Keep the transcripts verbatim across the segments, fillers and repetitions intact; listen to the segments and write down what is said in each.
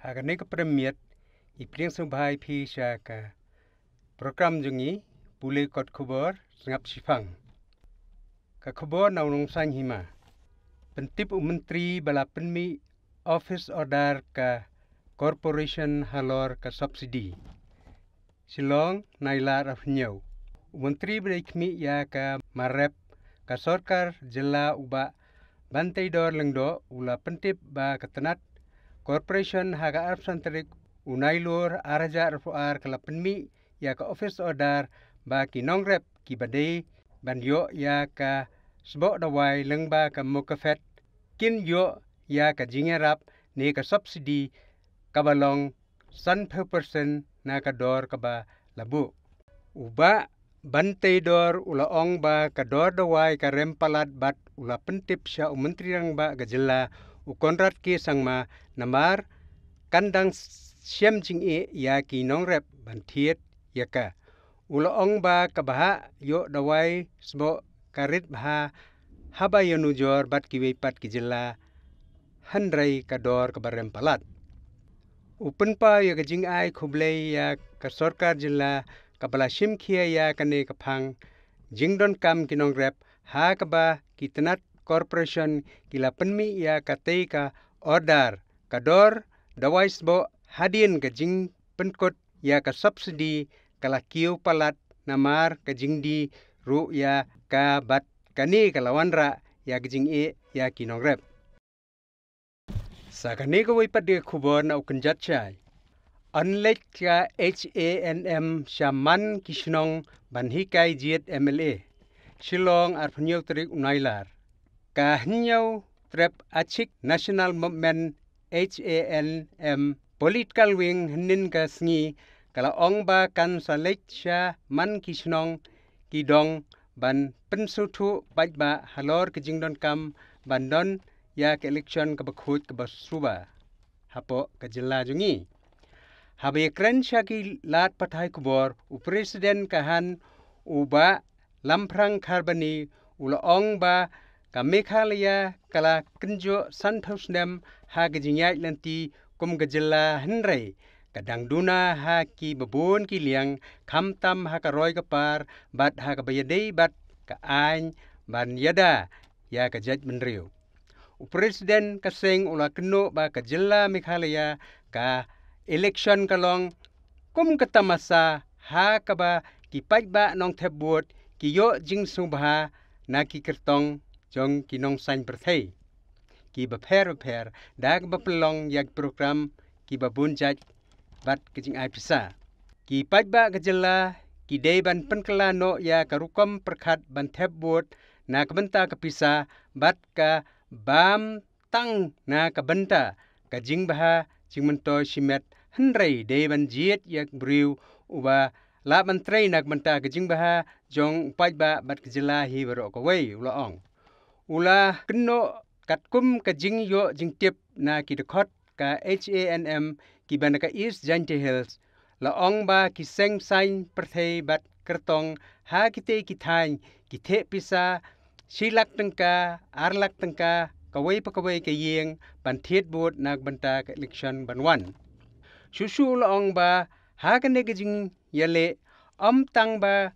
Ha kane ka prem miet, i pdiang sngewbha ïa phi sha ka program jong ngi, pule kot khubor, sngap shipang. Ka khubor na u Nongsaiñ Hima. Pyntip u Myntri ba la pynmih office order ka corporation halor ka subsidy. Shillong, Nailar arphew hynñiew. U Myntri ba dei khmih ïa ka marep ka sorkar jylla u Bah Banteidor Lyngdoh u la pyntip ba ka tnat corporation ha ka arphew san tarik u Nailur arhajar arphew ar ka la pynmih ïa ka office order ba ki nongrep kiba dei ban ïoh ïa ka sboh dawai lyngba ka Mukafet kin ïoh ïa ka jingïarap ne ka subsidy kaba long sanphew percent na ka dor kaba la buh. U Bah Banteidor u la ong ba ka dor dawai ka rem palat bad u la pyntip sha u Myntri Rangbah ka jylla u Conrad K Sangma namar kan dang shem jingeh ïa ki nongrep ban thied ïa ka. U la ong ba ka bhah ïoh dawai sboh ka rit bha haba ïanujor bad kiwei pat ki jylla, hynrei ka dor kaba rem palat. U pynpaw ïa ka jingai khublei ïa ka sorkar jylla kaba la shim khia ïa kane ka phang jingdonkam ki nongrep ha kaba ki tnat corporation ki la pynmih ïa katei ka order ka dor dawai sboh hadien ka jingpynkut ïa ka subsidy ka la kiew palat namar ka jingdie ruh ïa ka bad kane ka la wanrah ïa ka jingeh ïa ki nongrep. Sa kane kawei pat de ka khubor na u kynjat shai. Yn leit ka H A N M sha man ki shnong ban hikai jied M L A. Shillong, arphew hynñiew tarik u Nailar. Ka Hynñiew Trep Achik National Movement, H A N M, Political Wing hynnin ka sngi ka la ong ba kan sa leit sha man ki shnong ki dong ban pynsngewthuh paidbah halor ka jingdonkam ban don ïa ka election kaba khuid kaba suba hapoh ka jylla jong ngi. Haba ïakren sha ki lad pathai khubor, u President ka HANN u Bah Lamphrang Kharbani u la ong ba ka Meghalaya ka la kynjoh sanphew snem ha ka jingïaid lynti kum ka jylla, hynrei ka dang duna ha kiba bun ki liang, khamtam ha ka roi ka par bad ha kaba ïadei bad ka aiñ ban ïada ïa ka jaitbynriew. U President ka seng u la kynnoh ba ka jylla Meghalaya ka election ka long kum ka tamasa ha kaba ki paidbah nongthep vote ki ïoh jingsngewbha na ki kyrtong jong ki nongsaiñ pyrthei kiba pher bapher da kaba pynlong ïa ki program kiba bun jait bad ka jingai pisa. Ki paidbah ka jylla ki dei ban pynkylla noh ïa ka rukom pyrkhat ban thep vote na ka bynta ka pisa bad ka bam tang na ka bynta ka jingbha jingmyntoi shimet, hynrei dei ban jied ïa u briew uba lah ban trei na ka bynta ka jingbha jong u paidbah bad ka jylla hi baroh kawei, u la ong. U la kynnoh katkum ka jingïoh jingtip na ki dkhot ka H A N M kiba na ka East Jaintia Hills, la ong ba ki seng saiñ pyrthei bad kyrtong ha kitei ki thaiñ ki theh pisa shi lak tyngka, ar lak tyngka kawei pa kawei ka ïing ban thied vote na ka bynta ka election ban wan. Shuh shuh u la ong ba ha kane ka jingïaleh ym tang ba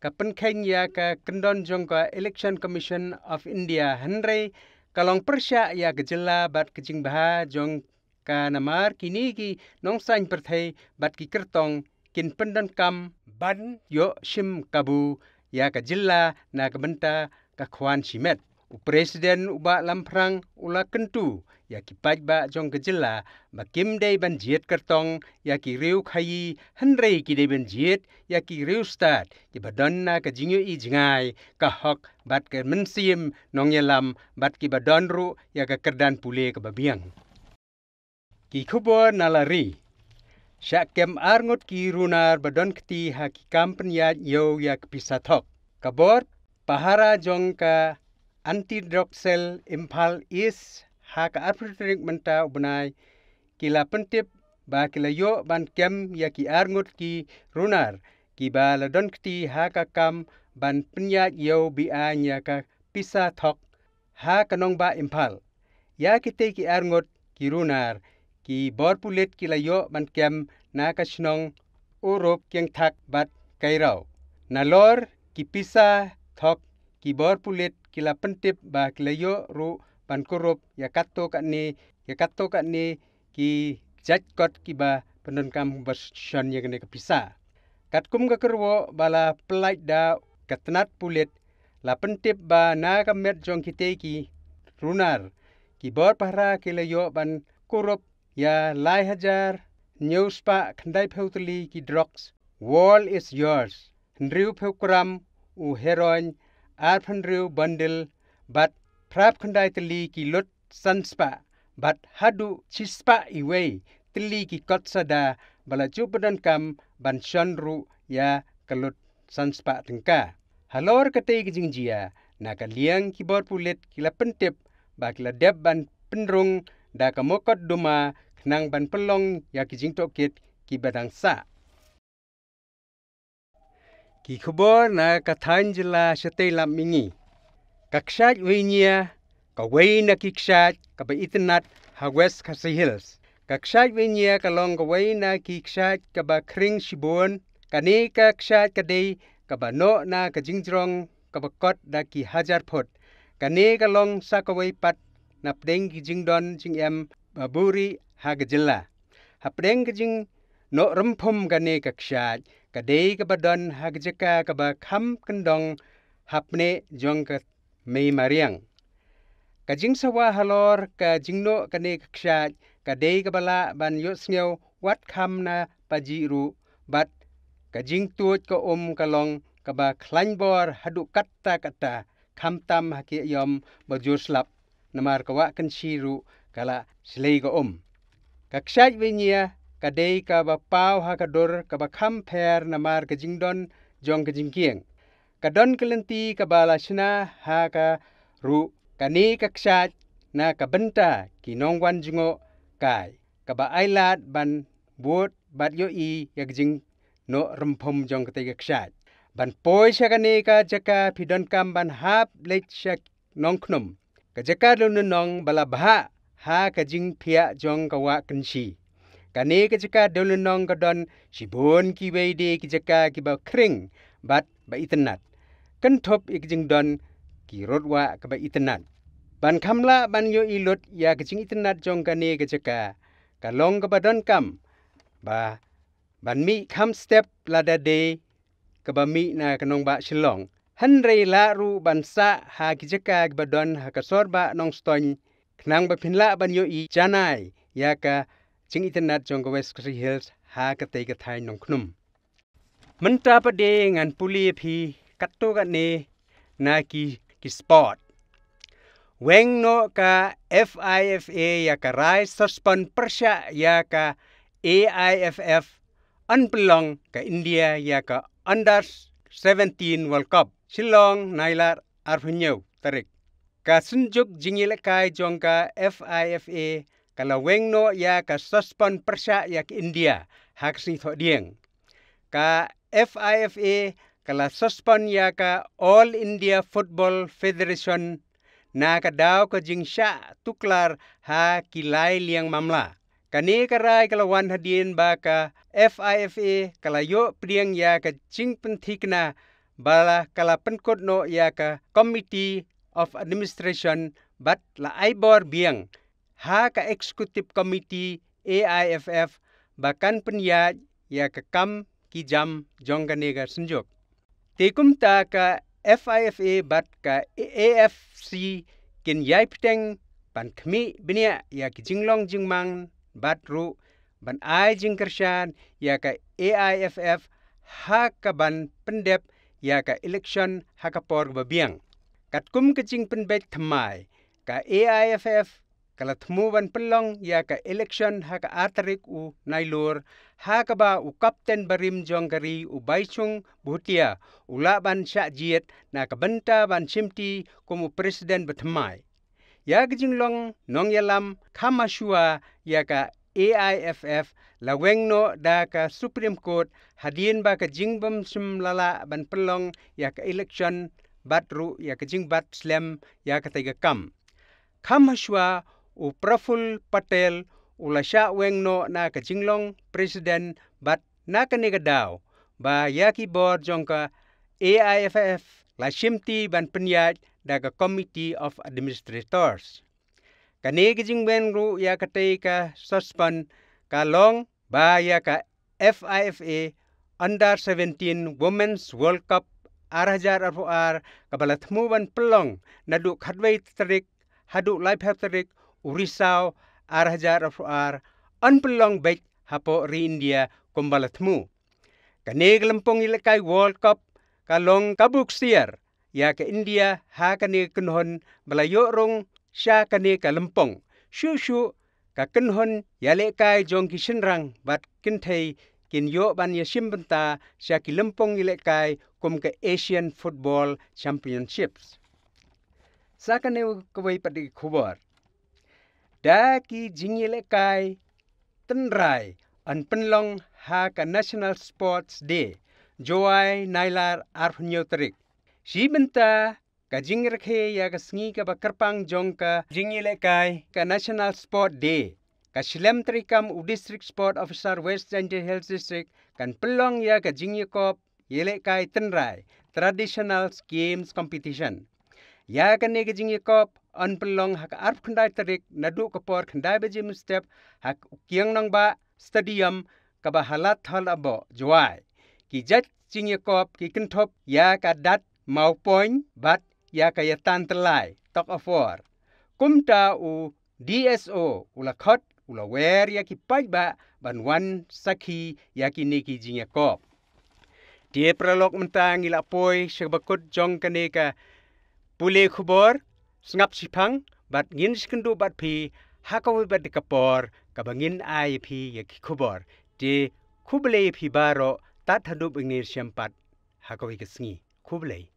ka pynkheiñ ïa ka kyndon jong ka Election Commission of India, hynrei ka long pyrshah ïa ka jylla bad ka jingbha jong ka namar kine ki nongsaiñ pyrthei bad ki kyrtong kin pyndonkam ban ïoh shim kabu ïa ka jylla na ka bynta ka khwan shimet. U President u Bah Lamphrang u la kyntu ïa ki paidbah jong ka jylla ba kim dei ban jied kyrtong ïa ki riew khaïi, hynrei ki dei ban jied ïa ki riew stad kiba don na ka jingïohi jngai, ka hok bad ka mynsiem nongïalam bad kiba don ruh ïa ka kyrdan pule kaba biang. Ki khubor na la ri. Shah kem arngut ki runar ba don kti ha ki kam pynïaid ïew ïa ka pisa thok. Ka bor pahara jong ka Anti Drug Cell Imphal East ha ka arphew tarik mynta u bnai ki la pyntip ba ki la ïoh ban kem ïa ki arngut ki runar kiba la don kti ha ka kam ban pynïaid ïew be-aiñ ïa ka pisa thok ha ka nongbah Imphal. Ïa kitei ki arngut ki runar ki bor pulit ki la ïoh ban kem na ka shnong Europe kiang thak bad Kairo. Nalor ki pisa thok ki bor pulit ki la pyntip ba ki la ïoh ruh ban kurup ïa katto katne, ïa katto katne ki jait kot kiba pyndonkam ba shon ïa kane ka pisa. Katkum ka kyrwoh ba la pyllait da ka tnat pulit, la pyntip ba na ka met jong kitei ki runar, ki bor pahara ki la ïoh ban kurup ïa lai hajar hynñiew spah khyndaiphew tylli ki drugs, World is Yours, hynriewphew gram u heroin, arphew hynriew bundle, bad phra phew khyndai tylli ki lut san spah, bad haduh shi spah iwei tylli ki kot sada ba la ju pyndonkam ban shon ruh ïa ka lut san spah tyngka. Halor katei ka jingjia, na ka liang ki bor pulit ki la pyntip ba ki la dep ban pynrung da ka mokotduma khnang ban pynlong ïa ki jingtohkit kiba dang sah. Ki khubor na ka thaiñ jylla shatei lam mihngi. Ka kshaid Weiñia, kawei na ki kshaid kaba itynnad ha West Khasi Hills. Ka kshaid Weiñia ka long kawei na ki kshaid kaba khring shibun. Kane ka kshaid ka dei kaba noh na ka jingjrong kaba kot da ki hajar phut. Kane ka long sa kawei pat na pdeng ki jingdon jingem ba buhrieh ha ka jylla. Hapdeng ka jingnoh rymphum kane ka kshaid, ka dei kaba don ha ka jaka kaba kham kyndong hapdeng jong ka mei mariang. Ka jingsawa halor ka jingnoh kane ka kshaid, ka dei kaba lah ban ïohsngew wat kham na pajih ruh, bad ka jingtuid ka um ka long kaba khlaiñ bor haduh katta katta, khamtam ha ki aïom ba jur slap, namar ka wah kynshi ruh ka la shlei ka um. Ka kshaid Weiñia ka dei kaba paw ha ka dur kaba kham pher namar ka jingdon jong ka jingkieng. Ka don ka lynti kaba la shna ha ka ruh kane ka kshaid na ka bynta ki nongwan jngoh kai, kaba ailad ban bud bad ïohi ïa ka jingnoh rymphum jong katei ka kshaid. Ban poi sha kane ka jaka phi donkam ban hap leit sha Nongkhnum, ka jaka dewlynnong ba la bhah ha ka jingphiah jong ka wah kynshi. Kane ka jaka dewlynnong ka don shibun kiwei de ki jaka kiba khring bad ba itynnad, kynthup ïa ka jingdon ki rud wah kaba itynnad. Ban kham lah ban ïohi lut ïa ka jingitynnad jong kane ka jaka, ka long kaba donkam ba ban mih kham step lada dei kaba mih na ka nongbah Shillong. Hynrei lah ruh ban sah ha ki jaka kiba don ha ka sor bah Nongstoiñ, khnang ba phin lah ban ïohi janai ïa ka jingitynnad jong ka West Khasi Hills ha katei ka thaiñ Nongkhnum. Mynta pat de ngan pule ïa phi katto katne na ki, ki sport. Weng noh ka FIFA ïa ka rai suspend pyrshah ïa ka AIFF, yn pynlong ka India ïa ka Under seventeen World Cup, Shillong, Nailar, arphew hynñiew tarik. Ka synjuk jingïalehkai jong ka FIFA ka la weng noh ïa ka suspend pyrshah ïa ka India ha ka sngi Thohdieng. Ka FIFA ka la suspend ïa ka All India Football Federation na ka daw ka jingshah tuklar ha ki lai liang mamla. Kane ka rai ka la wan hadien ba ka FIFA ka la ïoh pdiang ïa ka jingpynthikna ba la ka la pynkut noh ïa ka Committee of Administration bad la ai bor biang ha ka Executive Committee AIFF ba kan pynïaid ïa ka kam ki jam jong kane ka synjuk. Te kumta ka FIFA bad ka AFC kin ïai bteng ban khmih bniah ïa ki jinglong jingman bad ruh ban ai jingkyrshan ïa ka AIFF ha kaban pyndep ïa ka election ha ka por ba biang. Katkum ka jingpynbeit thymmai, ka AIFF ka la thmu ban pynlong ïa ka election ha ka ar tarik u Nailur, ha kaba u kapten barim jong ka ri u Baichung Bhutia u lah ban shah jied na ka bynta ban shimti kum u president ba thymmai. Ïa ka jinglong nongïalam kham mynshuwa ïa ka AIFF la weng noh da ka Supreme Court hadien ba ka jingbym shym la lah ban pynlong ïa ka election bad ruh ïa ka jingbat slem ïa katei ka kam. Kham mynshuwa u Praful Patel u la shah weng noh na ka jinglong president bad na kane ka daw ba ïa ki bor jong ka A I F F la shimti ban pynïaid da ka Committee of Administrators. Kane ka jingweng ruh ïa katei ka suspend ka long ba ïa ka FIFA Under seventeen Women's World Cup ar hajar arphew ar kaba la thmu ban pynlong naduh khatwei tarik haduh laiphew tarik u Risaw ar hajar arphew ar yn pynlong beit hapoh ri India kumba la thmu. Kane ka lympung ïalehkai World Cup ka long ka buksiar ïa ka India ha kane ka kynhun ba la ïoh rung sha kane ka lympung. Shuh shuh ka kynhun ïalehkai jong ki shynrang bad kynthei kin ïoh ban ïashim bynta sha ki lympung ïalehkai kum ka Asian Football Championships. Sa kane kawei pat ki khubor. Da ki jingïalehkai tynrai yn pynlong ha ka National Sports Day, Jowai Nailar arphew hynñiew tarik. Shi bynta ka jingrakhe ïa ka sngi kaba kyrpang jong ka jingïalehkai ka National Sport Day, ka shlem treikam u District Sport Officer West Jaintia Hills District kan pynlong ïa ka jingïakop ïalehkai tynrai, Traditional Games Competition. Ïa kane ka jingïakop yn pynlong ha ka arphew khyndai tarik naduh ka por khyndai baje mynstep ha u Kiang Nangbah Stadium kaba ha Ladthadlaboh, Jowai. Ki judge jingïakop ki kynthup ïa ka Dat Mawpoiñ bad ïa ka Ïatan Tyllai, Tug of War. Kumta u D S O u la khot u la wer ïa ki paidbah ban wan sakhi ïa kine ki jingïakop. Te paralok, mynta ngi la poi sha kaba kut jong kane ka pule khubor. Sngap shiphang bad ngin sa ïakynduh bad phi ha kawei pat ka por kaba ngin ai ïa phi ïa ki khubor. Te khublei ïa phi baroh, tad haduh ba ngin ïashem pat ha kawei ka sngi. Khublei.